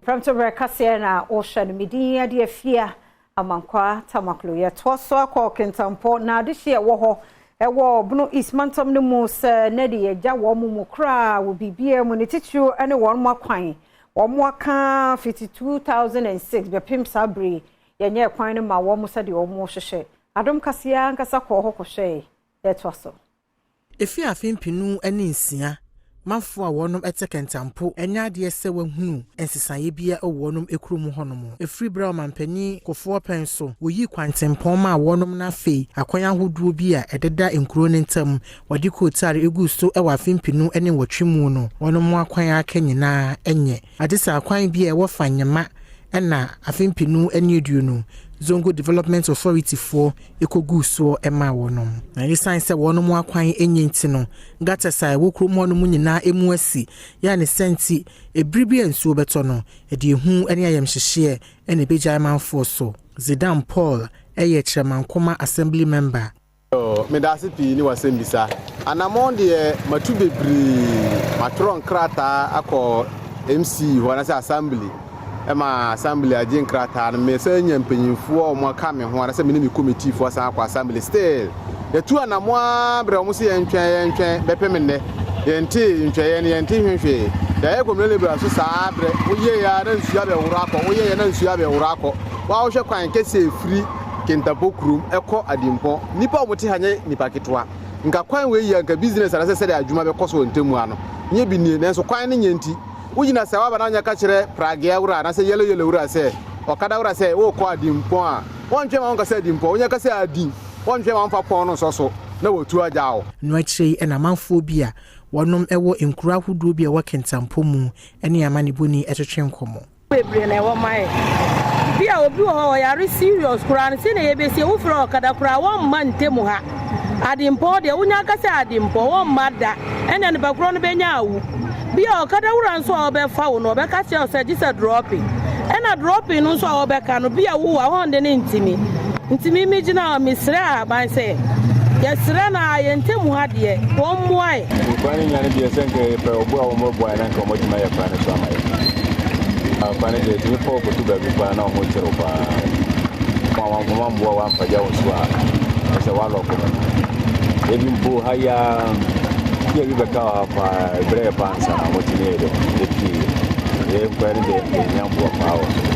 Prɛmtoberɛ kaseɛ na wohwɛ no. Me din de Afia Amankwa Tamaklo. Yɛtoa so akɔ Kintampo na adehyeɛ ɛwɔ hɔ ɛwɔ Bono East mantam no mu sɛ na de yɛgya wɔn mu koraa wɔ biribiara mu, ne titiriw ne wɔn akwan wɔn aka fiti 2006 bɛpem saa bere yɛnyɛ kwan no ma wɔn sɛdeɛ wɔn hyehyɛ. Adom kaseɛ ankasa kɔɔ hɔ kɔhwɛe. Yɛtoa so. Efi afe 2006, manfoɔ a wɔnom te Kɛntampo ɛnyɛ adeɛ sɛ wɔahunu nsesaeɛ bia wɔ wɔnom kurom hɔnom. Ɛfiri berɛ a ɔmanpanin Kufuor pɛn so wɔyi kwantempɔn ma wɔnom no, afei akwan ahodoɔ bi a ɛdeda nkuro no ntam wɔde kootaare egu so wɔ afe 2008 mu no, wɔnom akwan aka nyinaa nyɛ ade sɛ akwan bi a ɛwɔ fa nyema ɛna afe 2020 Zongo Development Authority foɔ ɛkɔguu soɔ ma wɔnom. Na ɛsiane sɛ wɔnom akwan nyɛ nti no, gutters a ɛwɔ kurom hɔnom nyinaa emu asi yɛ ne sɛ nti ebiri bi a nsuo bɛtɔ no, ɛde ehu ne ayamhyehyeɛ ɛna ɛbɛgya amanfoɔ so. Zidane Paul ɛyɛ Kyerɛmankoma assembly member. Medase pii ne wasɛm bisa. Anammɔn deɛ, matu bebree. Matwerɛ nkrataa akɔ MC hɔ anaasɛ assembly, ɛma assembly agye nkrataa no. Mesɛ nya mpanyimfoɔ a wɔn aka me ho anaasɛ me ne me committee foɔ san akɔ assembly. Still yɛtu anammɔn a berɛ wɔn sɛ yɛntwɛn, yɛntwɛn bɛpem nnɛ, yɛnte ntwɛyɛ no, yɛnte hwehwee. Yɛayɛ communal labourer so saa berɛ woyɛ yɛ na nsuo abɛworo akɔ, woyɛ yɛ na nsuo abɛworo akɔ. Woahwɛ kwan kɛseɛ efiri Kintampo kurom ɛkɔ Adimpɔn, nipa a wɔte ha nyɛ nipa ketewa. Nka kwan wei yɛ nka business anaasɛ sɛdeɛ adwuma bɛkɔ so wɔ ntamu ano nyɛ bi nie, nanso kwan no nyɛ nti wogyina sɛ waba na wonya ka kyerɛ pragea wura anaasɛ yellow yellow wura sɛ ɔkada wura sɛ wokɔ Adimpɔn a, wɔntwɛn ma wonka sɛ Adimpɔn, wonya ka sɛ Adi, wɔntwɛn ma womfa pɔn no nsɔ so na wɔtu agya wo. No akyire yi ɛna amanfoɔ bi a wɔnom ɛwɔ nkuro ahodoɔ bi a ɛwɔ Kintampo mu ne amanebɔni ɛtwetwe nkɔmmɔ. Bebree na ɛwɔ ma yɛ bi a obi wɔ hɔ ɔyare serious koraa no, sɛnea yɛbɛsie wofrɛ ɔkada koraa, wɔmma ntɛmu ha. Adempɔn deɛ, wonya ka sɛ Adempɔn, wɔmma da. Ɛna nipa korɔ no bɛnya awu bi a ɔkada wura nso a ɔbɛfa wo no, ɔbɛka kyerɛ wo sɛ gye sɛ dropping, ɛna dropping no nso a ɔbɛka no bi a wo ahɔnde ne ntimi mi gyina hɔ. Mesrɛ aban sɛ yɛsrɛ no a yɛntɛmu ha deɛ, wɔn mmoa yɛ. Nkwan no nya no deɛ, sɛ nka yɛpɛ ɔbo a wɔmmɛboa na nka wɔmatumi ayɛ kwan no so ama yɛ. Kwan no deɛ, ɛtumi fa wɔkɔto baabi paa na ɔmo kyerɛw paa ma wɔn amboa wɔampagya wo so a, ɛsɛ woalɔko no. Ebi mpo ha yi a yɛ bi bɛka wɔ ha paa, ɛberɛ yɛ paa nsa na wɔtumi yɛ dɛ ɛpie. Yɛ nkwan no deɛ, yɛnya mboa paa wɔ so.